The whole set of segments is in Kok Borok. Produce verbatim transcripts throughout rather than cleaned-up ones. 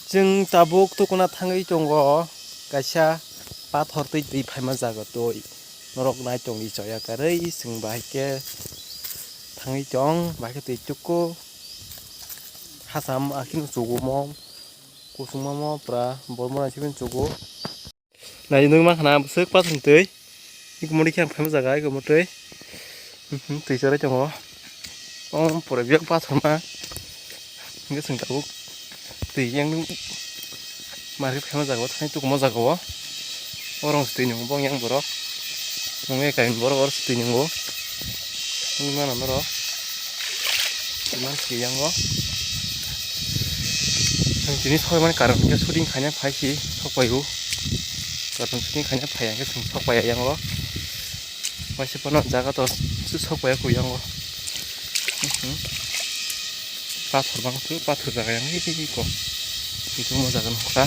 Chwng tabuk tukuna thangwi tongo kaisa pathor twi twi phaima jaga twi. Norok nai tongdi choya karwi chwng bahai khe thangwi tong, bahai khe twi tuku. Hacham akhino chugumo, kusungmamo pura bormora sibin chugo. Nai nung ma khana bwswk pathor twi. Iko mori khe ang phaima jaga, iko motwi. Mhm, twi chorai tongo. O pore biyang pathor ma. Hingke chwng tabuk twi yang nung market phaima jaga o, thani tukumo jaga o. Orong se twi nung bong yang borok. Nung e kain borok oro se twi nungo. Nung mano norok. Iman se yang o. Ang tini soi mani karon hingke shooting khaina phai si sok pai o. Karon shooting khaina phai hingke chwng sok pai yang o. Waisa pono jaga to su sok pai kuyang o. Mhm. Pathor bang su, pathor jaga yang hi hi ko. Itu mo jaga nokha.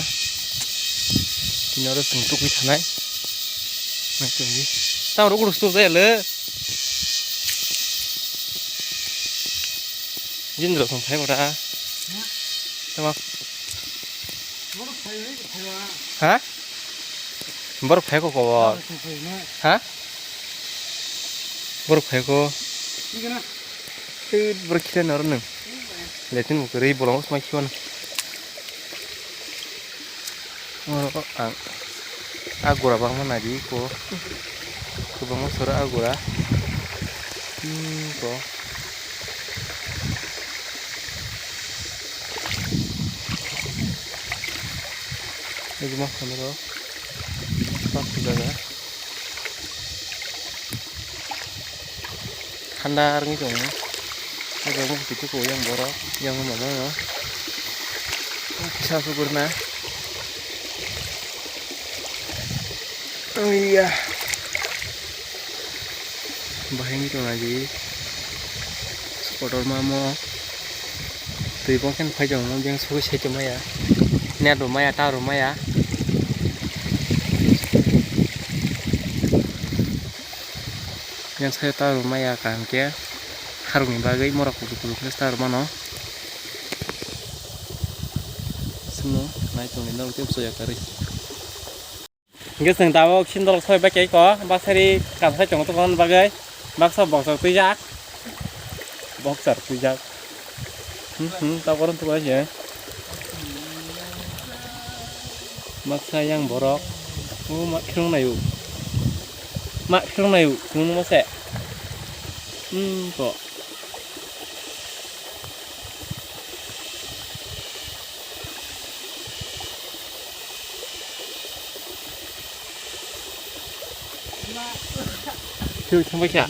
Tini oro chwng tukui thanai. Nai tongdi. Tamo rok rus tu jaya le. Jindro song phai mora. Tama. Ha? Borok phai ko kobor. Ha? Borok phai ko. Tei borok khile noro nung. Letin bo kwrwi bolong smai khiwan. Oro ang agura bangma nadi ko. Kwbangma sora agura. Hmm, ko. Ejima khamero. Pathor jaga. Thanda wngwi tongo. Abo wngwi twi tuku yang borok, yang mama no. Kisa sukurna. Iya. Bahai wngwi tongna di. Kotor mamo. Twi bokhe phai tongo, biyang sugui saichung maya. Net rw maya, ta rw maya. Yang saya tahu lumayan kan ke harung ni bagwi morok kudu kudu khe star mano. Simo nai tongni norok tei bwsajak kwrwi. Hingke chwng tabuk sindol soi bai khe ko baksari kansai tongo tongna bagwi baksa boksok twijak. Boksar twijak. Hmm, hmm, ta borom tu aja. Maksa yang borok. Oh, mak khilong nayu. Mak khilong nayu, khilong mase. Hmm, ko. Khilong thangbai kha.